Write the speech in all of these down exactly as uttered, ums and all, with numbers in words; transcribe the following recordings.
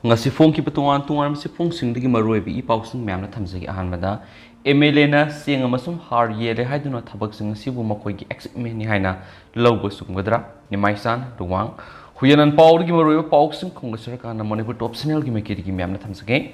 ꯉꯁꯤ ꯐꯣꯡꯈꯤꯕ ꯇꯣꯉꯥꯟ ꯇꯣꯉꯥꯟꯕ ꯆꯦꯐꯣꯡꯁꯤꯡꯗꯒꯤ ꯃꯔꯨꯑꯣꯏꯕ ꯏ ꯄꯥꯎꯁꯤꯡ ꯃꯌꯥꯝꯅ ꯊꯝꯖꯒꯦ꯫ ꯑꯍꯥꯟꯕꯗ, ꯑꯦꯝ ꯑꯦꯜ ꯑꯦꯅ ꯆꯦꯡ ꯑꯃꯁꯨꯡ ꯍꯥꯔ ꯌꯦꯜꯂꯦ ꯍꯥꯏꯗꯨꯅ ꯊꯕꯛꯁꯤꯡ ꯑꯁꯤꯕꯨ ꯃꯈꯣꯏꯒꯤ ꯑꯦꯛꯁꯥꯏꯠꯃꯦꯟꯅꯤ ꯍꯥꯏꯅ ꯂꯧꯕ ꯆꯨꯝꯒꯗ꯭ꯔꯥ? ꯅꯤꯃꯥꯏꯆꯥꯟ ꯂꯨꯋꯥꯡ꯫ ꯍꯨꯌꯦꯟ ꯂꯥꯟꯄꯥꯎꯗꯒꯤ ꯃꯔꯨꯑꯣꯏꯕ ꯄꯥꯎꯁꯤꯡ ꯈꯣꯝꯒꯠꯆꯔꯀꯥꯟꯗ ꯃꯅꯤꯄꯨꯔ ꯇꯣꯞ ꯆꯦꯅꯦꯜꯒꯤ ꯃꯥꯏꯀꯩꯗꯒꯤ ꯃꯌꯥꯝꯅ ꯊꯝꯖꯒꯦ꯫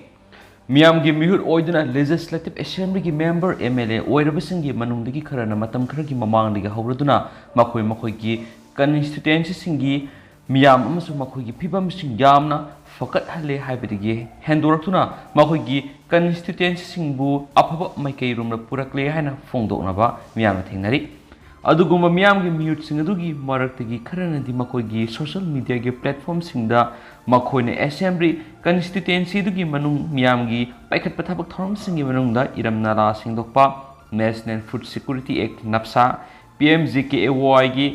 ꯃꯤꯌꯥꯝꯒꯤ ꯃꯤꯍꯨꯠ ꯑꯣꯏꯗꯨꯅ ꯂꯦꯖꯤꯁꯂꯦꯇꯤꯚ ꯑꯦꯁꯦꯝꯕ꯭ꯂꯤꯒꯤ ꯃꯦꯝꯕꯔ, ꯑꯦꯝ ꯑꯦꯜ ꯑꯦ ꯑꯣꯏꯔꯕꯁꯤꯡꯒꯤ ꯃꯅꯨꯡꯗꯒꯤ ꯈꯔꯅ ꯃꯇꯝ ꯈꯔꯒꯤ ꯃꯃꯥꯡꯗꯒꯤ ꯍꯧꯔꯗꯨꯅ ꯃꯈꯣꯏ ꯃꯈꯣꯏꯒꯤ ꯀꯟꯁꯇꯤꯇ꯭ꯋꯦꯟꯁꯤꯁꯤꯡꯒꯤ ꯃꯤꯌꯥꯝ ꯑꯃꯁꯨꯡ ꯃꯈꯣꯏꯒꯤ ꯐꯤꯕꯝꯁꯤꯡ ꯌꯥꯝꯅ ꯐꯒꯠꯍꯜꯂꯦ ꯍꯥꯏꯕꯗꯒꯤ ꯍꯦꯟꯗꯣꯔꯛꯇꯨꯅ ꯃꯈꯣꯏꯒꯤ ꯀꯟꯁꯇꯤꯇ꯭ꯋꯦꯟꯁꯤꯁꯤꯡꯕꯨ ꯑꯐꯕ ꯃꯥꯏꯀꯩꯔꯣꯝꯗ ꯄꯨꯔꯛꯂꯦ ꯍꯥꯏꯅ ꯐꯣꯡꯗꯣꯛꯅꯕ ꯃꯤꯌꯥꯝꯅ ꯊꯦꯡꯅꯔꯤ꯫ ꯑꯗꯨꯒꯨꯝꯕ ꯃꯤꯌꯥꯝꯒꯤ ꯃꯤꯍꯨꯠꯁꯤꯡ ꯑꯗꯨꯒꯤ ꯃꯔꯛꯇꯒꯤ ꯈꯔꯅꯗꯤ ꯃꯈꯣꯏꯒꯤ ꯁꯣꯁꯤꯌꯦꯜ ꯃꯤꯗꯤꯌꯥꯒꯤ ꯄ꯭ꯂꯦꯠꯐꯣꯝꯁꯤꯡꯗ ꯃꯈꯣꯏꯅ ꯑꯦꯁꯦꯝꯕ꯭ꯂꯤ ꯀꯟꯁꯇꯤꯇ꯭ꯋꯦꯟꯁꯤꯗꯨꯒꯤ ꯃꯅꯨꯡ ꯃꯤꯌꯥꯝꯒꯤ ꯄꯥꯏꯈꯠꯄ ꯊꯕꯛ ꯊꯧꯔꯝꯁꯤꯡꯒꯤ ꯃꯅꯨꯡꯗ ꯏꯔꯝ ꯅꯂꯥ ꯁꯦꯡꯗꯣꯛꯄ, national food security act, ꯅꯞꯁꯥ, P M G K A ꯋꯥꯏꯒꯤ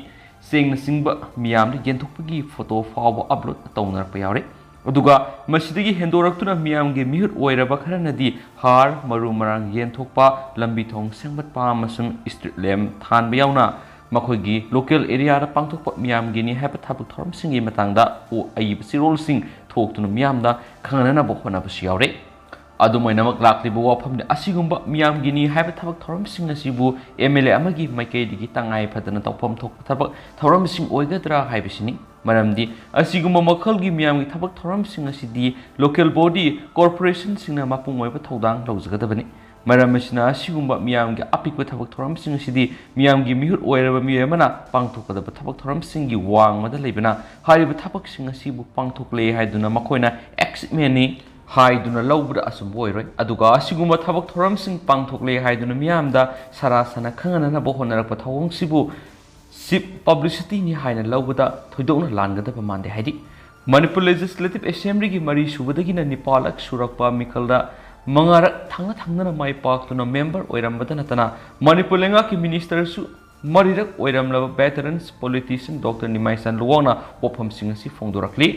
ꯆꯦꯡꯅꯆꯤꯡꯕ ꯃꯤꯌꯥꯝꯗ ꯌꯦꯟꯊꯣꯛꯄꯒꯤ ꯐꯣꯇꯣ ꯐꯥꯎꯕ ꯑꯞꯂꯣꯗ ꯇꯧꯅꯔꯛꯄ ꯌꯥꯎꯔꯤ꯫ ꯑꯗꯨꯒ ꯃꯁꯤꯗꯒꯤ ꯍꯦꯟꯗꯣꯔꯛꯇꯨꯅ ꯃꯤꯌꯥꯝꯒꯤ ꯃꯤꯍꯨꯠ ꯑꯣꯏꯔꯕ ꯈꯔꯅꯗꯤ ꯍꯥꯔ, ꯃꯔꯨ ꯃꯔꯥꯡ ꯌꯦꯟꯊꯣꯛꯄ, ꯂꯝꯕꯤ ꯊꯣꯡ ꯁꯦꯝꯒꯠꯄ ꯑꯃꯁꯨꯡ ꯁ꯭ꯇ꯭ꯔꯤꯠ ꯂꯦꯝꯞ ꯊꯥꯟꯕ ꯌꯥꯎꯅ ꯃꯈꯣꯏꯒꯤ ꯂꯣꯀꯦꯜ ꯑꯦꯔꯤꯌꯥꯗ ꯄꯥꯡꯊꯣꯛꯄ ꯃꯤꯌꯥꯝꯒꯤꯅꯤ ꯍꯥꯏꯕ ꯊꯕꯛ ꯊꯧꯔꯝꯁꯤꯡꯒꯤ ꯃꯇꯥꯡꯗ ꯑꯏꯕ ꯆꯦꯔꯣꯜꯁꯤꯡ ꯊꯣꯛꯇꯨꯅ ꯃꯤꯌꯥꯝꯗ ꯈꯪꯍꯟꯅꯕ ꯍꯣꯠꯅꯕꯁꯨ ꯌꯥꯎꯔꯤ꯫ ꯑꯗꯨꯝ ꯑꯣꯏꯅꯃꯛ, ꯂꯥꯛꯂꯤꯕ ꯋꯥꯐꯝꯗꯤ ꯑꯁꯤꯒꯨꯝꯕ ꯃꯤꯌꯥꯝꯒꯤꯅꯤ ꯍꯥꯏꯕ ꯊꯕꯛ ꯊꯧꯔꯝꯁꯤꯡ ꯑꯁꯤꯕꯨ ꯑꯦꯝ ꯑꯦꯜ ꯑꯦ ꯑꯃꯒꯤ ꯃꯥꯏꯀꯩꯗꯒꯤ ꯇꯉꯥꯏ ꯐꯗꯅ ꯇꯧꯐꯝ ꯊꯣꯛꯄ ꯊꯕꯛ ꯊꯧꯔꯝꯁꯤꯡ ꯑꯣꯏꯒꯗ꯭ꯔꯥ ꯍꯥꯏꯕꯁꯤꯅꯤ꯫ ꯃꯔꯝꯗꯤ ꯑꯁꯤꯒꯨꯝꯕ ꯃꯈꯜꯒꯤ ꯃꯤꯌꯥꯝꯒꯤ ꯊꯕꯛ ꯊꯧꯔꯝꯁꯤꯡ ꯑꯁꯤꯗꯤ ꯂꯣꯀꯦꯜ ꯕꯣꯗꯤ, ꯀꯣꯔꯄꯣꯔꯦꯁꯟꯁꯤꯡꯅ ꯃꯄꯨꯡ ꯑꯣꯏꯕ ꯊꯧꯗꯥꯡ ꯂꯧꯖꯒꯗꯕꯅꯤ꯫ ꯃꯔꯝ ꯑꯁꯤꯅ, ꯑꯁꯤꯒꯨꯝꯕ ꯃꯤꯌꯥꯝꯒꯤ ꯑꯄꯤꯛꯄ ꯊꯕꯛ ꯊꯧꯔꯝꯁꯤꯡ ꯑꯁꯤꯗꯤ ꯃꯤꯌꯥꯝꯒꯤ ꯃꯤꯍꯨꯠ ꯑꯣꯏꯔꯕ ꯃꯤꯑꯣꯏ ꯑꯃꯅ ꯄꯥꯡꯊꯣꯛꯀꯗꯕ ꯊꯕꯛ ꯊꯧꯔꯝꯁꯤꯡꯒꯤ ꯋꯥꯡꯃꯗ ꯂꯩꯕꯅ, ꯍꯥꯏꯔꯤꯕ ꯊꯕꯛꯁꯤꯡ ꯑꯁꯤꯕꯨ ꯄꯥꯡꯊꯣꯛꯂꯦ ꯍꯥꯏꯗꯨꯅ ꯃꯈꯣꯏꯅ ꯑꯦꯛꯁꯥꯏꯠꯃꯦꯟꯅꯤ ꯍꯥꯏꯗꯨꯅ ꯂꯧꯕꯗ ꯑꯆꯨꯝꯕ ꯑꯣꯏꯔꯣꯏ꯫ ꯑꯗꯨꯒ ꯑꯁꯤꯒꯨꯝꯕ ꯊꯕꯛ ꯊꯧꯔꯝꯁꯤꯡ ꯄꯥꯡꯊꯣꯛꯂꯦ ꯍꯥꯏꯗꯨꯅ ꯃꯤꯌꯥꯝꯗ ꯁꯔꯥ ꯁꯅ ꯈꯪꯍꯟꯅꯅꯕ ꯍꯣꯠꯅꯔꯛꯄ ꯊꯧꯑꯣꯡꯁꯤꯕꯨ ꯆꯤꯞ ꯄꯕ꯭ꯂꯤꯁꯤꯇꯤꯅꯤ ꯍꯥꯏꯅ ꯂꯧꯕꯗ ꯊꯣꯏꯗꯣꯛꯅ ꯂꯥꯟꯒꯗꯕ ꯃꯥꯟꯗꯦ꯫ ꯍꯥꯏꯗꯤ, ꯃꯅꯤꯄꯨꯔ ꯂꯦꯖꯤꯁꯂꯦꯇꯤꯚ ꯑꯦꯁꯦꯝꯕ꯭ꯂꯤꯒꯤ ꯃꯔꯤ ꯁꯨꯕꯗꯒꯤꯅ ꯅꯤꯄꯥꯜꯂꯛ ꯁꯨꯔꯛꯄ ꯃꯤꯈꯜꯗ ꯃꯉꯥꯔꯛ ꯊꯪꯅ ꯊꯪꯅꯅ ꯃꯥꯏ ꯄꯥꯛꯇꯨꯅ ꯃꯦꯝꯕꯔ ꯑꯣꯏꯔꯝꯕꯗ ꯅꯠꯇꯅ, ꯃꯅꯤꯄꯨꯔ ꯂꯩꯉꯥꯛꯀꯤ ꯃꯤꯅꯤꯁꯇꯔꯁꯨ ꯃꯔꯤꯔꯛ ꯑꯣꯏꯔꯝꯂꯕ ꯚꯦꯇꯔꯟꯁ ꯄꯣꯂꯤꯇꯤꯁꯤꯌꯟ ꯗꯣꯛꯇꯔ ꯅꯤꯃꯥꯏꯆꯥꯟ ꯂꯨꯋꯥꯡꯅ ꯋꯥꯐꯝꯁꯤꯡ ꯑꯁꯤ ꯐꯣꯡꯗꯣꯔꯛꯂꯤ꯫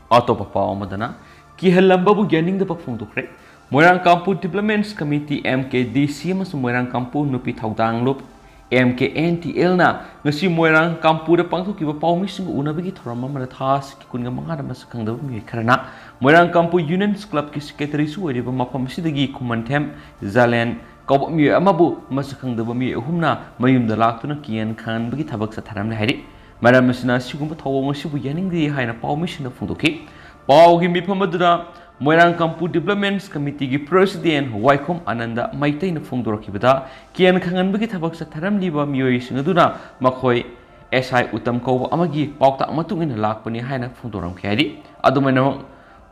ꯑꯇꯣꯞꯄ ꯄꯥꯎ ꯑꯃꯗꯅ, ꯀꯤꯍꯜꯂꯝꯕꯕꯨ ꯌꯥꯅꯤꯡꯗꯕ ꯐꯣꯡꯗꯣꯛꯈ꯭ꯔꯦ꯫ ꯃꯣꯏꯔꯥꯡ ꯀꯥꯡꯄꯣꯛ ꯗꯤꯕ꯭ꯂꯞꯃꯦꯟꯠꯁ ꯀꯃꯤꯇꯤ, ꯑꯦꯝ ꯀꯦ ꯗꯤ ꯁꯤ, ꯑꯃꯁꯨꯡ ꯃꯣꯏꯔꯥꯡ ꯀꯥꯡꯄꯣꯛ ꯅꯨꯄꯤ ꯊꯧꯗꯥꯡ ꯂꯨꯞ, ꯑꯦꯝ ꯀꯦ ꯑꯦꯟ ꯇꯤ ꯑꯦꯜꯅ ꯉꯁꯤ ꯃꯣꯏꯔꯥꯡ ꯀꯥꯡꯄꯨꯗ ꯄꯥꯡꯊꯣꯛꯈꯤꯕ ꯄꯥꯎꯃꯤꯁꯤꯡꯒ ꯎꯅꯕꯒꯤ ꯊꯧꯔꯝ ꯑꯃꯗ ꯊꯥ ꯑꯁꯤꯒꯤ ꯀꯨꯟꯒ ꯃꯉꯥꯗ ꯃꯁꯛ ꯈꯪꯗꯕ ꯃꯤꯑꯣꯏ ꯈꯔꯅ ꯃꯣꯏꯔꯥꯡ ꯀꯥꯡꯄꯨ ꯌꯨꯅꯤꯌꯟꯁ ꯀ꯭ꯂꯕꯀꯤ ꯁꯦꯀ꯭ꯔꯦꯇꯔꯤꯁꯨ ꯑꯣꯏꯔꯤꯕ ꯃꯐꯝ ꯑꯁꯤꯗꯒꯤ ꯈꯨꯃꯟꯊꯦꯝ ꯖꯥꯂꯦꯟ ꯀꯧꯕ ꯃꯤꯑꯣꯏ ꯑꯃꯕꯨ ꯃꯁꯛ ꯈꯪꯗꯕ ꯃꯤꯑꯣꯏ ꯑꯍꯨꯝꯅ ꯃꯌꯨꯝꯗ ꯂꯥꯛꯇꯨꯅ ꯀꯤꯌꯦꯟ ꯈꯪꯍꯟꯕꯒꯤ ꯊꯕꯛ ꯆꯠꯊꯔꯝꯂꯦ ꯍꯥꯏꯔꯤ꯫ ꯃꯔꯝ ꯑꯁꯤꯅ ꯑꯁꯤꯒꯨꯝꯕ ꯊꯧꯑꯣꯡ ꯑꯁꯤꯕꯨ ꯌꯥꯅꯤꯡꯗꯦ ꯍꯥꯏꯅ ꯄꯥꯎꯃꯤꯁꯤꯡꯅ ꯐꯣꯡꯗꯣꯛꯈꯤ꯫ ꯄꯥꯎꯒꯤ ꯃꯤꯐꯝ ꯑꯗꯨꯗ ꯃꯣꯏꯔꯥꯡ ꯀꯥꯡꯄꯨ ꯗꯤꯕ꯭ꯂꯞꯃꯦꯟꯠꯁ ꯀꯃꯤꯇꯤꯒꯤ ꯄ꯭ꯔꯦꯁꯤꯗꯦꯟꯠ ꯋꯥꯏꯈꯣꯝ ꯑꯅꯟꯗ ꯃꯩꯇꯩꯅ ꯐꯣꯡꯗꯣꯔꯛꯈꯤꯕꯗ, ꯀꯤꯌꯦꯟ ꯈꯪꯍꯟꯕꯒꯤ ꯊꯕꯛ ꯆꯠꯊꯔꯝꯂꯤꯕ ꯃꯤꯑꯣꯏꯁꯤꯡ ꯑꯗꯨꯅ ꯃꯈꯣꯏ ꯑꯦꯁ ꯑꯥꯏ ꯎꯇꯝ ꯀꯧꯕ ꯑꯃꯒꯤ ꯄꯥꯎꯇꯥꯛ ꯃꯇꯨꯡ ꯏꯟꯅ ꯂꯥꯛꯄꯅꯤ ꯍꯥꯏꯅ ꯐꯣꯡꯗꯣꯔꯝꯈꯤ ꯍꯥꯏꯔꯤ꯫ ꯑꯗꯨꯃꯥꯏꯅꯃꯛ,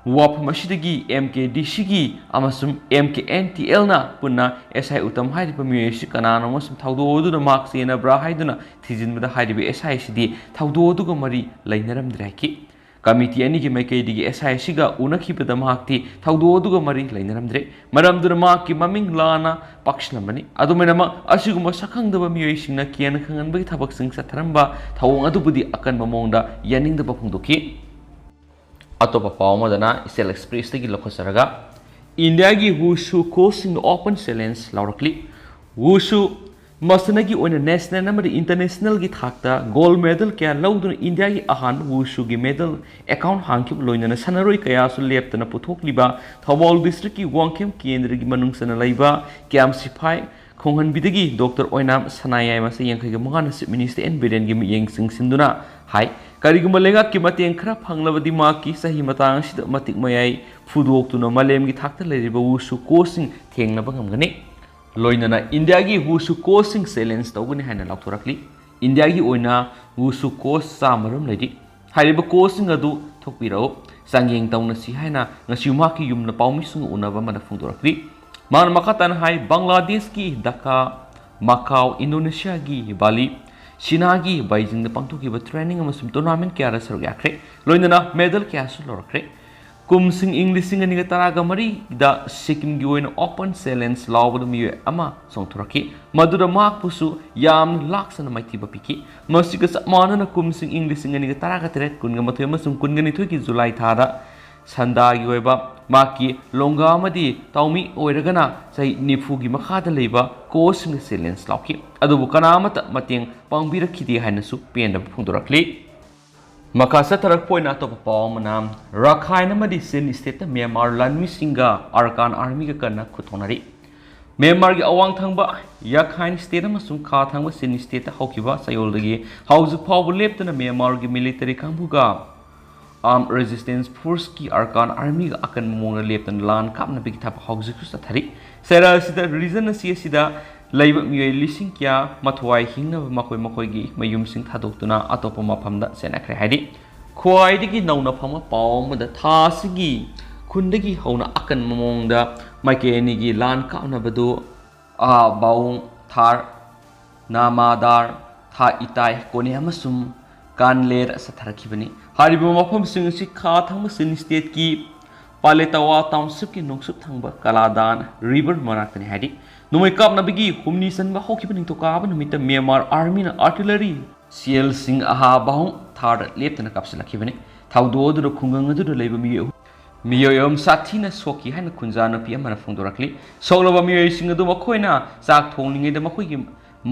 ꯋꯥꯐꯝ ꯑꯁꯤꯗꯒꯤ ꯑꯦꯝ ꯀꯦ ꯗꯤ ꯁꯤꯒꯤ ꯑꯃꯁꯨꯡ ꯑꯦꯝ ꯀꯦ ꯑꯦꯟ ꯇꯤ ꯑꯦꯜꯅ ꯄꯨꯟꯅ ꯑꯦꯁ ꯑꯥꯏ ꯎꯇꯝ ꯍꯥꯏꯔꯤꯕ ꯃꯤꯑꯣꯏ ꯑꯁꯤ ꯀꯅꯥꯅꯣ ꯑꯃꯁꯨꯡ ꯊꯧꯗꯣꯛ ꯑꯗꯨꯅ ꯃꯍꯥꯛ ꯆꯦꯟꯅꯕ꯭ꯔꯥ ꯍꯥꯏꯗꯨꯅ ꯊꯤꯖꯤꯟꯕꯗ, ꯍꯥꯏꯔꯤꯕ ꯑꯦꯁ ꯑꯥꯏ ꯑꯁꯤꯗꯤ ꯊꯧꯗꯣꯛ ꯑꯗꯨꯒ ꯃꯔꯤ ꯂꯩꯅꯔꯝꯗ꯭ꯔꯦ ꯍꯥꯏꯈꯤ꯫ ꯀꯃꯤꯇꯤ ꯑꯅꯤꯒꯤ ꯃꯥꯏꯀꯩꯗꯒꯤ ꯑꯦꯁ ꯑꯥꯏ ꯑꯁꯤꯒ ꯎꯅꯈꯤꯕꯗ ꯃꯍꯥꯛꯇꯤ ꯊꯧꯗꯣꯛ ꯑꯗꯨꯒ ꯃꯔꯤ ꯂꯩꯅꯔꯝꯗ꯭ꯔꯦ꯫ ꯃꯔꯝꯗꯨꯅ ꯃꯍꯥꯛꯀꯤ ꯃꯃꯤꯡ ꯂꯥꯟꯅ ꯄꯥꯛꯁꯤꯜꯂꯝꯕꯅꯤ꯫ ꯑꯗꯨꯃꯥꯏꯅꯃꯛ, ꯑꯁꯤꯒꯨꯝꯕ ꯁꯛꯈꯪꯗꯕ ꯃꯤꯑꯣꯏꯁꯤꯡꯅ ꯀꯤꯌꯦꯟ ꯈꯪꯍꯟꯕꯒꯤ ꯊꯕꯛꯁꯤꯡ ꯆꯠꯊꯔꯝꯕ ꯊꯧꯑꯣꯡ ꯑꯗꯨꯕꯨꯗꯤ ꯑꯀꯟꯕ ꯃꯑꯣꯡꯗ ꯌꯥꯅꯤꯡꯗꯕ ꯐꯣꯡꯗꯣꯛꯈꯤ꯫ ꯑꯇꯣꯞꯄ ꯄꯥꯎ ꯑꯃꯗꯅ ꯏꯆꯦꯜ ꯑꯦꯛꯁꯄ꯭ꯔꯦꯁꯇꯒꯤ ꯂꯧꯈꯠꯆꯔꯒ, ꯏꯟꯗꯤꯌꯥꯒꯤ ꯋꯨꯁꯨ ꯀꯣꯆꯁꯤꯡꯅ ꯑꯣꯄꯟ ꯆꯦꯂꯦꯟꯖ ꯂꯥꯎꯔꯛꯂꯤ꯫ ꯋꯨꯁꯨ ꯃꯁꯥꯟꯅꯒꯤ ꯑꯣꯏꯅ ꯅꯦꯁꯅꯦꯜ ꯑꯃꯗꯤ ꯏꯟꯇꯔꯅꯦꯁꯅꯦꯜꯒꯤ ꯊꯥꯛꯇ ꯒꯣꯜꯗ ꯃꯦꯗꯜ ꯀꯌꯥ ꯂꯧꯗꯨꯅ ꯏꯟꯗꯤꯌꯥꯒꯤ ꯑꯍꯥꯟꯕ ꯋꯨꯁꯨꯒꯤ ꯃꯦꯗꯜ ꯑꯦꯀꯥꯎꯟ ꯍꯥꯡꯈꯤꯕ ꯂꯣꯏꯅꯅ ꯁꯥꯟꯅꯔꯣꯏ ꯀꯌꯥꯁꯨ ꯂꯦꯞꯇꯅ ꯄꯨꯊꯣꯛꯂꯤꯕ ꯊꯧꯕꯥꯜ ꯗꯤꯁꯇ꯭ꯔꯤꯛꯀꯤ ꯋꯥꯡꯈꯦꯝ ꯀꯦꯟꯗ꯭ꯔꯒꯤ ꯃꯅꯨꯡ ꯆꯟꯅ ꯂꯩꯕ ꯀꯦ ꯑꯦꯝ ꯁꯤꯐꯥꯏ ꯈꯣꯡꯍꯟꯕꯤꯗꯒꯤ ꯗꯣꯛꯇꯔ ꯑꯣꯏꯅꯥꯝ ꯁꯅꯥꯌꯥꯏꯃ ꯆꯍꯤ ꯌꯥꯡꯈꯩꯒ ꯃꯉꯥꯅ ꯆꯤꯐ ꯃꯤꯅꯤꯁꯇꯔ ꯑꯦꯟ ꯕꯤꯔꯦꯟꯒꯤ ꯃꯤꯠꯌꯦꯡ ꯆꯤꯡꯁꯤꯟꯗꯨꯅ ꯍꯥꯏ, ꯀꯔꯤꯒꯨꯝꯕ ꯂꯩꯉꯥꯛꯀꯤ ꯃꯇꯦꯡ ꯈꯔ ꯐꯪꯂꯕꯗꯤ ꯃꯍꯥꯛꯀꯤ ꯆꯍꯤ ꯃꯇꯥꯡ ꯑꯁꯤꯗ ꯃꯇꯤꯛ ꯃꯌꯥꯏ ꯐꯨꯗꯣꯛꯇꯨꯅ ꯃꯥꯂꯦꯝꯒꯤ ꯊꯥꯛꯇ ꯂꯩꯔꯤꯕ ꯋꯨꯁꯨ ꯀꯣꯆꯁꯤꯡ ꯊꯦꯡꯅꯕ ꯉꯝꯒꯅꯤ꯫ ꯂꯣꯏꯅꯅ ꯏꯟꯗꯤꯌꯥꯒꯤ ꯋꯨꯁꯨ ꯀꯣꯆꯁꯤꯡ ꯆꯦꯂꯦꯟꯖ ꯇꯧꯒꯅꯤ ꯍꯥꯏꯅ ꯂꯥꯎꯊꯣꯔꯛꯂꯤ꯫ ꯏꯟꯗꯤꯌꯥꯒꯤ ꯑꯣꯏꯅ ꯋꯨꯁꯨ ꯀꯣꯆ ꯆꯥꯝꯃꯔꯣꯝ ꯂꯩꯔꯤ꯫ ꯍꯥꯏꯔꯤꯕ ꯀꯣꯆꯁꯤꯡ ꯑꯗꯨ ꯊꯣꯛꯄꯤꯔꯛꯎ, ꯆꯥꯡꯌꯦꯡ ꯇꯧꯅꯁꯤ ꯍꯥꯏꯅ ꯉꯁꯤ ꯃꯍꯥꯛꯀꯤ ꯌꯨꯝꯗ ꯄꯥꯎꯃꯤꯁꯤꯡꯒ ꯎꯅꯕ ꯑꯃꯗ ꯐꯣꯡꯗꯣꯔꯛꯂꯤ꯫ ꯃꯍꯥꯛꯅ ꯃꯈꯥ ꯇꯥꯅ ꯍꯥꯏ, ꯕꯪꯒ꯭ꯂꯥꯗꯦꯁꯀꯤ ꯙꯥꯀꯥ, ꯃꯀꯥꯎ, ꯏꯟꯗꯣꯅꯦꯁꯤꯌꯥꯒꯤ ꯕꯥꯂꯤ, ꯆꯤꯅꯥꯒꯤ ꯕꯩꯖꯤꯡꯗ ꯄꯥꯡꯊꯣꯛꯈꯤꯕ ꯇ꯭ꯔꯦꯅꯤꯡ ꯑꯃꯁꯨꯡ ꯇꯣꯔꯅꯥꯃꯦꯟ ꯀꯌꯥꯗ ꯁꯔꯨꯛ ꯌꯥꯈ꯭ꯔꯦ, ꯂꯣꯏꯅꯅ ꯃꯦꯗꯜ ꯀꯌꯥꯁꯨ ꯂꯧꯔꯛꯈ꯭ꯔꯦ꯫ ꯀꯨꯝꯁꯤꯡ ꯏꯪ ꯂꯤꯁꯤꯡ ꯑꯅꯤꯒ ꯇꯔꯥꯒ ꯃꯔꯤꯗ ꯁꯤꯛꯀꯤꯝꯒꯤ ꯑꯣꯏꯅ ꯑꯣꯄꯟ ꯆꯦꯂꯦꯟꯖ ꯂꯥꯎꯕꯗ ꯃꯤꯑꯣꯏ ꯑꯃ ꯆꯣꯡꯊꯣꯔꯛꯈꯤ, ꯃꯗꯨꯗ ꯃꯍꯥꯛꯄꯨꯁꯨ ꯌꯥꯝꯅ ꯂꯥꯛꯆꯅ ꯃꯥꯏꯊꯤꯕ ꯄꯤꯈꯤ꯫ ꯃꯁꯤꯒ ꯆꯞ ꯃꯥꯟꯅꯅ ꯀꯨꯝꯁꯤꯡ ꯏꯪ ꯂꯤꯁꯤꯡ ꯑꯅꯤꯒ ꯇꯔꯥꯒ ꯇꯔꯦꯠ, ꯀꯨꯟꯒ ꯃꯥꯊꯣꯏ ꯑꯃꯁꯨꯡ ꯀꯨꯟꯒ ꯅꯤꯊꯣꯏꯒꯤ ꯖꯨꯂꯥꯏ ꯊꯥꯗ ꯁꯟꯗꯥꯒꯤ ꯑꯣꯏꯕ ꯃꯍꯥꯛꯀꯤ ꯂꯣꯡꯒꯥ ꯑꯃꯗꯤ ꯇꯥꯎꯃꯤ ꯑꯣꯏꯔꯒꯅ ꯆꯍꯤ ꯅꯤꯐꯨꯒꯤ ꯃꯈꯥꯗ ꯂꯩꯕ ꯀꯣꯆꯁꯤꯡꯅ ꯆꯦꯂꯦꯟꯖ ꯂꯥꯎꯈꯤ꯫ ꯑꯗꯨꯕꯨ ꯀꯅꯥ ꯑꯃꯠꯇ ꯃꯇꯦꯡ ꯄꯥꯡꯕꯤꯔꯛꯈꯤꯗꯦ ꯍꯥꯏꯅꯁꯨ ꯄꯦꯟꯗꯕ ꯐꯣꯡꯗꯣꯔꯛꯂꯤ꯫ ꯃꯈꯥ ꯆꯠꯊꯔꯛꯄ ꯑꯣꯏꯅ ꯑꯇꯣꯞꯄ ꯄꯥꯎ ꯑꯃꯅ, ꯔꯥꯈꯥꯏꯟ ꯑꯃꯗꯤ ꯆꯤꯟ ꯁ꯭ꯇꯦꯠꯇ ꯃ꯭ꯌꯥꯟꯃꯥꯔ ꯂꯥꯟꯃꯤꯁꯤꯡꯒ ꯑꯔꯀꯥꯟ ꯑꯥꯔꯃꯤꯒ ꯀꯟꯅ ꯈꯨꯠ ꯊꯣꯛꯅꯔꯤ꯫ ꯃ꯭ꯌꯥꯟꯃꯥꯔꯒꯤ ꯑꯋꯥꯡ ꯊꯪꯕ ꯌꯥꯈꯥꯏꯟ ꯁ꯭ꯇꯦꯠ ꯑꯃꯁꯨꯡ ꯈꯥ ꯊꯪꯕ ꯆꯤꯟ ꯁ꯭ꯇꯦꯠꯇ ꯍꯧꯈꯤꯕ ꯆꯌꯣꯜꯗꯒꯤ ꯍꯧꯖꯤꯛ ꯐꯥꯎꯕ ꯂꯦꯞꯇꯅ ꯃ꯭ꯌꯥꯟꯃꯥꯔꯒꯤ ꯃꯤꯂꯤꯇꯔꯤ ꯀꯥꯡꯕꯨꯒ ꯑꯥꯔꯝ ꯔꯦꯖꯤꯁꯇꯦꯟꯁ ꯐꯣꯔꯁꯀꯤ ꯑꯔꯀꯥꯟ ꯑꯥꯔꯃꯤꯒ ꯑꯀꯟꯕ ꯃꯑꯣꯡꯗ ꯂꯦꯞꯇꯅ ꯂꯥꯟ ꯀꯥꯞꯅꯕꯒꯤ ꯊꯕꯛ ꯍꯧꯖꯤꯛꯁꯨ ꯆꯠꯊꯔꯤ꯫ ꯆꯩꯔꯥ ꯑꯁꯤꯗ ꯔꯤꯖꯟ ꯑꯁꯤ ꯑꯁꯤꯗ ꯂꯩꯕ ꯃꯤꯑꯣꯏ ꯂꯤꯁꯤꯡ ꯀꯌꯥ ꯃꯊ꯭ꯋꯥꯏ ꯍꯤꯡꯅꯕ ꯃꯈꯣꯏ ꯃꯈꯣꯏꯒꯤ ꯃꯌꯨꯝꯁꯤꯡ ꯊꯥꯗꯣꯛꯇꯨꯅ ꯑꯇꯣꯞꯄ ꯃꯐꯝꯗ ꯆꯦꯟꯅꯈ꯭ꯔꯦ ꯍꯥꯏꯔꯤ꯫ ꯈ꯭ꯋꯥꯏꯗꯒꯤ ꯅꯧꯅ ꯐꯪꯕ ꯄꯥꯎ ꯑꯃꯗ ꯊꯥ ꯑꯁꯤꯒꯤ ꯈꯨꯟꯗꯒꯤ ꯍꯧꯅ ꯑꯀꯟꯕ ꯃꯑꯣꯡꯗ ꯃꯥꯏꯀꯩ ꯑꯅꯤꯒꯤ ꯂꯥꯟ ꯀꯥꯞꯅꯕꯗꯨ ꯑꯥ ꯕꯥꯎꯡ, ꯊꯥꯔ, ꯅꯥꯃꯥꯗꯥꯔ, ꯊꯥ ꯏꯇꯥꯏ, ꯀꯣꯅꯦ ꯑꯃꯁꯨꯡ ꯀꯥꯟꯂꯦꯔ ꯆꯠꯊꯔꯛꯈꯤꯕꯅꯤ꯫ ꯍꯥꯏꯔꯤꯕ ꯃꯐꯝꯁꯤꯡ ꯑꯁꯤ ꯈꯥ ꯊꯪꯕ ꯆꯤꯟ ꯁ꯭ꯇꯦꯠꯀꯤ ꯄꯥꯂꯦꯇꯥꯋꯥ ꯇꯥꯎꯟꯁꯤꯞꯀꯤ ꯅꯣꯡꯆꯨꯞ ꯊꯪꯕ ꯀꯂꯥꯗꯥꯟ ꯔꯤꯚꯔ ꯃꯅꯥꯛꯇꯅꯤ ꯍꯥꯏꯔꯤ꯫ ꯅꯣꯡꯃꯩ ꯀꯥꯞꯅꯕꯒꯤ ꯍꯨꯝꯅꯤ ꯆꯟꯕ ꯍꯧꯈꯤꯕ ꯅꯤꯡꯊꯧꯀꯥꯕ ꯅꯨꯃꯤꯠꯇ ꯃ꯭ꯌꯥꯟꯃꯥꯔ ꯑꯥꯔꯃꯤꯅ ꯑꯥꯔꯇꯤꯂꯔꯤ ꯁꯦꯜꯁꯤꯡ ꯑꯍꯥ ꯕꯥꯍꯨꯡ ꯊꯥꯔꯗ ꯂꯦꯞꯇꯅ ꯀꯥꯞꯁꯤꯜꯂꯛꯈꯤꯕꯅꯤ꯫ ꯊꯧꯗꯣꯛ ꯑꯗꯨꯗ ꯈꯨꯡꯒꯪ ꯑꯗꯨꯗ ꯂꯩꯕ ꯃꯤꯑꯣꯏ ꯑꯍꯨꯝ, ꯃꯤꯑꯣꯏ ꯑꯍꯨꯝ ꯁꯥꯊꯤꯅ ꯁꯣꯛꯈꯤ ꯍꯥꯏꯅ ꯈꯨꯟꯖꯥ ꯅꯨꯄꯤ ꯑꯃꯅ ꯐꯣꯡꯗꯣꯔꯛꯂꯤ꯫ ꯁꯣꯛꯂꯕ ꯃꯤꯑꯣꯏꯁꯤꯡ ꯑꯗꯨ ꯃꯈꯣꯏꯅ ꯆꯥꯛ ꯊꯣꯡꯂꯤꯉꯩꯗ ꯃꯈꯣꯏꯒꯤ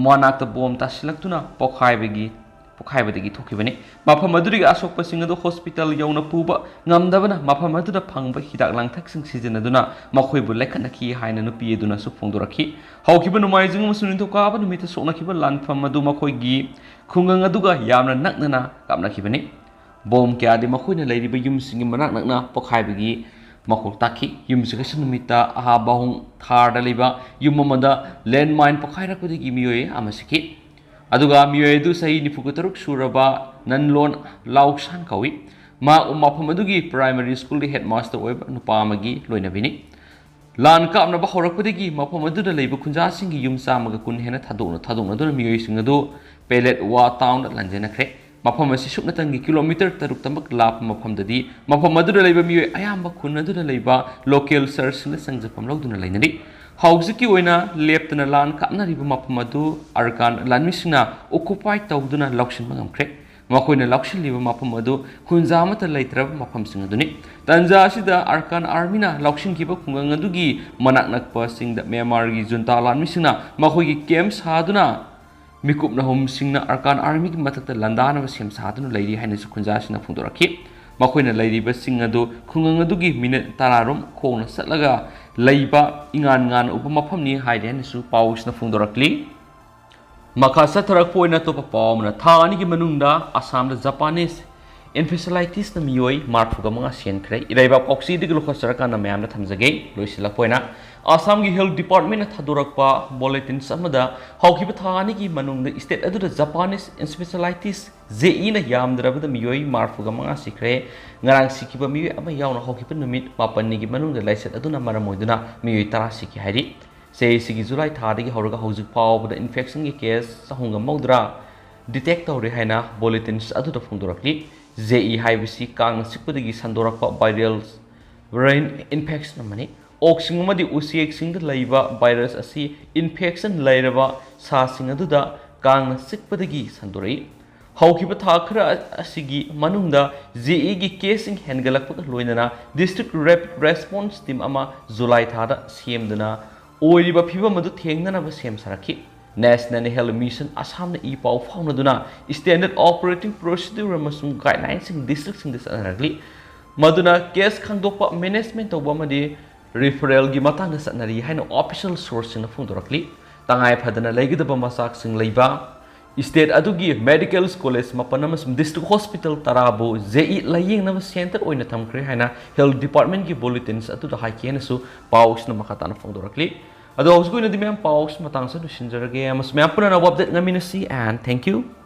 ꯃꯅꯥꯛꯇ ꯕꯣꯝ ꯇꯥꯁꯤꯜꯂꯛꯇꯨꯅ ꯄꯣꯈꯥꯏꯕꯒꯤ ꯄꯣꯈꯥꯏꯕꯗꯒꯤ ꯊꯣꯛꯈꯤꯕꯅꯤ꯫ ꯃꯐꯝ ꯑꯗꯨꯗꯒꯤ ꯑꯁꯣꯛꯄꯁꯤꯡ ꯑꯗꯨ ꯍꯣꯁꯄꯤꯇꯥꯜ ꯌꯧꯅ ꯄꯨꯕ ꯉꯝꯗꯕꯅ ꯃꯐꯝ ꯑꯗꯨꯗ ꯐꯪꯕ ꯍꯤꯗꯥꯛ ꯂꯥꯡꯊꯛꯁꯤꯡ ꯁꯤꯖꯤꯟꯅꯗꯨꯅ ꯃꯈꯣꯏꯕꯨ ꯂꯩꯈꯠꯅꯈꯤ ꯍꯥꯏꯅ ꯅꯨꯄꯤ ꯑꯗꯨꯅꯁꯨ ꯐꯣꯡꯗꯣꯔꯛꯈꯤ꯫ ꯍꯧꯈꯤꯕ ꯅꯣꯡꯃꯥꯏꯖꯤꯡ ꯑꯃꯁꯨꯡ ꯅꯤꯡꯊꯧꯀꯥꯕ ꯅꯨꯃꯤꯠꯇ ꯁꯣꯛꯅꯈꯤꯕ ꯂꯥꯟꯐꯝ ꯑꯗꯨ ꯃꯈꯣꯏꯒꯤ ꯈꯨꯡꯒꯪ ꯑꯗꯨꯒ ꯌꯥꯝꯅ ꯅꯛꯅꯅ ꯀꯥꯞꯅꯈꯤꯕꯅꯤ꯫ ꯕꯣꯝ ꯀꯌꯥꯗꯤ ꯃꯈꯣꯏꯅ ꯂꯩꯔꯤꯕ ꯌꯨꯝꯁꯤꯡꯒꯤ ꯃꯅꯥꯛ ꯅꯛꯅ ꯄꯣꯈꯥꯏꯕꯒꯤ ꯃꯈꯣꯜ ꯇꯥꯈꯤ꯫ ꯌꯨꯝꯁꯤꯒꯁꯨ ꯅꯨꯃꯤꯠꯇ ꯑꯍꯥꯕꯥꯍꯨꯡ ꯊꯥꯔꯗ ꯂꯩꯕ ꯌꯨꯝ ꯑꯃꯗ ꯂꯦꯟꯃꯥꯏꯟ ꯄꯣꯈꯥꯏꯔꯛꯄꯗꯒꯤ ꯃꯤꯑꯣꯏ ꯑꯃ ꯁꯤꯈꯤ꯫ ꯑꯗꯨꯒ ꯃꯤꯑꯣꯏ ꯑꯗꯨ ꯆꯍꯤ ꯅꯤꯐꯨꯒ ꯇꯔꯨꯛ ꯁꯨꯔꯕ ꯅꯟꯂꯣꯟ ꯂꯥꯎꯁꯥꯟ ꯀꯧꯏ꯫ ꯃꯍꯥꯛ ꯃꯐꯝ ꯑꯗꯨꯒꯤ ꯄ꯭ꯔꯥꯏꯃꯔꯤ ꯁ꯭ꯀꯨꯜꯒꯤ ꯍꯦꯗꯃꯥꯁꯇꯔ ꯑꯣꯏꯕ ꯅꯨꯄꯥ ꯑꯃꯒꯤ ꯂꯣꯏꯅꯕꯤꯅꯤ꯫ ꯂꯥꯟ ꯀꯥꯞꯅꯕ ꯍꯧꯔꯛꯄꯗꯒꯤ ꯃꯐꯝ ꯑꯗꯨꯗ ꯂꯩꯕ ꯈꯨꯟꯖꯥꯁꯤꯡꯒꯤ ꯌꯨꯝ ꯆꯥꯝꯃꯒ ꯀꯨꯟ ꯍꯦꯟꯅ ꯊꯥꯗꯣꯛꯅ ꯊꯥꯗꯣꯛꯅꯗꯨꯅ ꯃꯤꯑꯣꯏꯁꯤꯡ ꯑꯗꯨ ꯄꯦꯂꯦꯠ ꯋꯥ ꯇꯥꯎꯟꯗ ꯂꯥꯟꯖꯦꯟꯅꯈ꯭ꯔꯦ꯫ ꯃꯐꯝ ꯑꯁꯤ ꯁꯨꯞꯅꯇꯪꯒꯤ ꯀꯤꯂꯣꯃꯤꯇꯔ ꯇꯔꯨꯛꯇꯃꯛ ꯂꯥꯞꯄ ꯃꯐꯝꯗꯗꯤ ꯃꯐꯝ ꯑꯗꯨꯗ ꯂꯩꯕ ꯃꯤꯑꯣꯏ ꯑꯌꯥꯝꯕ ꯈꯨꯟ ꯑꯗꯨꯗ ꯂꯩꯕ ꯂꯣꯀꯦꯜ ꯆꯔꯆꯁꯤꯡꯗ ꯆꯪꯖꯐꯝ ꯂꯧꯗꯨꯅ ꯂꯩꯅꯔꯤ꯫ ꯍꯧꯖꯤꯛꯀꯤ ꯑꯣꯏꯅ ꯂꯦꯞꯇꯅ ꯂꯥꯟ ꯀꯥꯞꯅꯔꯤꯕ ꯃꯐꯝ ꯑꯗꯨ ꯑꯔꯀꯥꯟ ꯂꯥꯟꯃꯤꯁꯤꯡꯅ ꯑꯣꯀꯨꯄꯥꯏ ꯇꯧꯗꯨꯅ ꯂꯧꯁꯤꯟꯕ ꯉꯝꯈ꯭ꯔꯦ꯫ ꯃꯈꯣꯏꯅ ꯂꯧꯁꯤꯜꯂꯤꯕ ꯃꯐꯝ ꯑꯗꯨ ꯈꯨꯟꯖꯥ ꯑꯃꯠꯇ ꯂꯩꯇ꯭ꯔꯕ ꯃꯐꯝꯁꯤꯡ ꯑꯗꯨꯅꯤ꯫ ꯇꯟꯖꯥ ꯑꯁꯤꯗ ꯑꯔꯀꯥꯟ ꯑꯥꯔꯃꯤꯅ ꯂꯧꯁꯤꯟꯈꯤꯕ ꯈꯨꯡꯒꯪ ꯑꯗꯨꯒꯤ ꯃꯅꯥꯛ ꯅꯛꯄꯁꯤꯡꯗ ꯃ꯭ꯌꯥꯟꯃꯥꯔꯒꯤ ꯖꯨꯟꯇꯥ ꯂꯥꯟꯃꯤꯁꯤꯡꯅ ꯃꯈꯣꯏꯒꯤ ꯀꯦꯝꯞ ꯁꯥꯗꯨꯅ ꯃꯤꯀꯨꯞ ꯅꯍꯨꯝꯁꯤꯡꯅ ꯑꯔꯀꯥꯟ ꯑꯥꯔꯃꯤꯒꯤ ꯃꯊꯛꯇ ꯂꯥꯟꯗꯥꯅꯕ ꯁꯦꯝ ꯁꯥꯗꯨꯅ ꯂꯩꯔꯤ ꯍꯥꯏꯅꯁꯨ ꯈꯨꯟꯖꯥꯁꯤꯡꯅ ꯐꯣꯡꯗꯣꯔꯛꯈꯤ꯫ ꯃꯈꯣꯏꯅ ꯂꯩꯔꯤꯕꯁꯤꯡ ꯑꯗꯨ ꯈꯨꯡꯒꯪ ꯑꯗꯨꯒꯤ ꯃꯤꯅꯤꯠ ꯇꯔꯥꯔꯣꯝ ꯈꯣꯡꯅ ꯆꯠꯂꯒ ꯂꯩꯕ ꯏꯉꯥꯟ ꯉꯥꯟꯅ ꯎꯕ ꯃꯐꯝꯅꯤ ꯍꯥꯏꯔꯤ ꯍꯥꯏꯅꯁꯨ ꯄꯥꯎꯁꯤꯅ ꯐꯣꯡꯗꯣꯔꯛꯂꯤ꯫ ꯃꯈꯥ ꯆꯠꯊꯔꯛꯄ ꯑꯣꯏꯅ ꯑꯇꯣꯞꯄ ꯄꯥꯎ ꯑꯃꯅ, ꯊꯥ ꯑꯅꯤꯒꯤ ꯃꯅꯨꯡꯗ ꯑꯁꯥꯝꯗ ꯖꯄꯥꯅꯤꯁ ꯏꯟꯐꯦꯁꯥꯂꯥꯏꯇꯤꯁꯅ ꯃꯤꯑꯣꯏ ꯃꯔꯤꯐꯨꯒ ꯃꯉꯥ ꯁꯤꯍꯟꯈ꯭ꯔꯦ꯫ ꯏꯔꯩꯕꯥꯛ ꯄꯥꯎꯆꯦꯗꯒꯤ ꯂꯧꯈꯠꯆꯔꯀꯥꯟꯗ ꯃꯌꯥꯝꯗ ꯊꯝꯖꯒꯦ꯫ ꯂꯣꯏꯁꯤꯜꯂꯛꯄ ꯑꯣꯏꯅ, ꯑꯁꯥꯝꯒꯤ ꯍꯦꯜꯊ ꯗꯤꯄꯥꯔꯠꯃꯦꯟꯅ ꯊꯥꯗꯣꯔꯛꯄ ꯕꯨꯂꯦꯇꯤꯟꯁ ꯑꯃꯗ ꯍꯧꯈꯤꯕ ꯊꯥ ꯑꯅꯤꯒꯤ ꯃꯅꯨꯡꯗ ꯁ꯭ꯇꯦꯠ ꯑꯗꯨꯗ ꯖꯄꯥꯅꯤꯁ ꯏꯟꯐꯦꯁꯥꯂꯥꯏꯇꯤꯁ ꯖꯦ ꯏꯅ ꯌꯥꯝꯗ꯭ꯔꯕꯗ ꯃꯤꯑꯣꯏ ꯃꯔꯤꯐꯨꯒ ꯃꯉꯥ ꯁꯤꯈ꯭ꯔꯦ꯫ ꯉꯔꯥꯡ ꯁꯤꯈꯤꯕ ꯃꯤꯑꯣꯏ ꯑꯃ ꯌꯥꯎꯅ ꯍꯧꯈꯤꯕ ꯅꯨꯃꯤꯠ ꯃꯥꯄꯟꯅꯤꯒꯤ ꯃꯅꯨꯡꯗ ꯂꯥꯏꯆꯠ ꯑꯗꯨꯅ ꯃꯔꯝ ꯑꯣꯏꯗꯨꯅ ꯃꯤꯑꯣꯏ ꯇꯔꯥ ꯁꯤꯈꯤ ꯍꯥꯏꯔꯤ꯫ ꯆꯍꯤꯁꯤꯒꯤ ꯖꯨꯂꯥꯏ ꯊꯥꯗꯒꯤ ꯍꯧꯔꯒ ꯍꯧꯖꯤꯛ ꯐꯥꯎꯕꯗ ꯏꯟꯐꯦꯛꯁꯟꯒꯤ ꯀꯦꯁ ꯆꯍꯨꯝꯒ ꯃꯧꯗ꯭ꯔꯥ ꯗꯤꯇꯦꯛ ꯇꯧꯔꯦ ꯍꯥꯏꯅ ꯕꯨꯂꯦꯇꯤꯟꯁ ꯑꯗꯨꯗ ꯐꯣꯡꯗꯣꯔꯛꯂꯤ꯫ ꯖꯦ ꯏ ꯍꯥꯏꯕꯁꯤ ꯀꯥꯡꯅ ꯆꯤꯛꯄꯗꯒꯤ ꯁꯟꯗꯣꯔꯛꯄ ꯚꯥꯏꯔꯦꯜ ꯕ꯭ꯔꯦꯟ ꯏꯟꯐꯦꯛꯁꯟ ꯑꯃꯅꯤ꯫ ꯑꯣꯛꯁꯤꯡ ꯑꯃꯗꯤ ꯎꯆꯦꯛꯁꯤꯡꯗ ꯂꯩꯕ ꯚꯥꯏꯔꯁ ꯑꯁꯤ ꯏꯟꯐꯦꯛꯁꯟ ꯂꯩꯔꯕ ꯁꯥꯁꯤꯡ ꯑꯗꯨꯗ ꯀꯥꯡꯅ ꯆꯤꯛꯄꯗꯒꯤ ꯁꯟꯗꯣꯔꯛꯏ꯫ ꯍꯧꯈꯤꯕ ꯊꯥ ꯈꯔ ꯑꯁꯤꯒꯤ ꯃꯅꯨꯡꯗ ꯖꯦ ꯏꯒꯤ ꯀꯦꯁꯁꯤꯡ ꯍꯦꯟꯒꯠꯂꯛꯄꯒ ꯂꯣꯏꯅꯅ ꯗꯤꯁꯇ꯭ꯔꯤꯛ ꯔꯦꯄꯤꯗ ꯔꯦꯁꯄꯣꯟꯁ ꯇꯤꯝ ꯑꯃ ꯖꯨꯂꯥꯏ ꯊꯥꯗ ꯁꯦꯝꯗꯨꯅ ꯑꯣꯏꯔꯤꯕ ꯐꯤꯕꯝ ꯑꯗꯨ ꯊꯦꯡꯅꯅꯕ ꯁꯦꯝ ꯁꯥꯔꯛꯈꯤ꯫ ꯅꯦꯁꯅꯦꯜ ꯍꯦꯜꯊ ꯃꯤꯁꯟ ꯑꯁꯥꯝꯅ ꯏ ꯄꯥꯎ ꯐꯥꯎꯅꯗꯨꯅ ꯁ꯭ꯇꯦꯟꯗꯔꯗ ꯑꯣꯄꯔꯦꯇꯤꯡ ꯄ꯭ꯔꯣꯁꯤꯗ꯭ꯌꯨꯔ ꯑꯃꯁꯨꯡ ꯒꯥꯏꯗꯂꯥꯏꯟꯁꯤꯡ ꯗꯤꯁꯇ꯭ꯔꯤꯛꯁꯤꯡꯗ ꯆꯠꯅꯔꯛꯂꯤ꯫ ꯃꯗꯨꯅ ꯀꯦꯁ ꯈꯪꯗꯣꯛꯄ, ꯃꯦꯅꯦꯖꯃꯦꯟ ꯇꯧꯕ ꯑꯃꯗꯤ ꯔꯤꯐꯔꯦꯜꯒꯤ ꯃꯇꯥꯡꯗ ꯆꯠꯅꯔꯤ ꯍꯥꯏꯅ ꯑꯣꯐꯤꯁꯤꯌꯦꯜ ꯁꯣꯔꯁꯁꯤꯡꯅ ꯐꯣꯡꯗꯣꯔꯛꯂꯤ꯫ ꯇꯉꯥꯏ ꯐꯗꯅ ꯂꯩꯒꯗꯕ ꯃꯆꯥꯛꯁꯤꯡ ꯂꯩꯕ ꯁ꯭ꯇꯦꯠ ꯑꯗꯨꯒꯤ ꯃꯦꯗꯤꯀꯦꯜ ꯀꯣꯂꯦꯖ ꯃꯥꯄꯟ ꯑꯃꯁꯨꯡ district hospital ꯇꯔꯥꯕꯨ J E ꯂꯥꯌꯦꯡꯅꯕ centre ꯑꯣꯏꯅ ꯊꯝꯈ꯭ꯔꯦ ꯍꯥꯏꯅ ꯍꯦꯜꯊ ꯗꯤꯄꯥꯔꯠꯃꯦꯟꯒꯤ ꯕꯨꯂꯦꯇꯤꯟꯁ ꯑꯗꯨꯗ ꯍꯥꯏꯈꯤ ꯍꯥꯏꯅꯁꯨ ꯄꯥꯎꯁꯤꯅ ꯃꯈꯥ ꯇꯥꯅ ꯐꯣꯡꯗꯣꯔꯛꯂꯤ꯫ ꯑꯗꯣ ꯍꯧꯖꯤꯛꯀꯤ ꯑꯣꯏꯅꯗꯤ ꯃꯌꯥꯝ ꯄꯥꯎꯁꯤ ꯃꯇꯥꯡꯁꯤꯗ ꯂꯣꯏꯁꯤꯟꯖꯔꯒꯦ ꯑꯃꯁꯨꯡ ꯃꯌꯥꯝ ꯄꯨꯟꯅ ꯑꯅꯧꯕ ꯑꯞꯗꯦꯠ ꯉꯥꯏꯃꯤꯟꯅꯁꯤ, and thank you꯫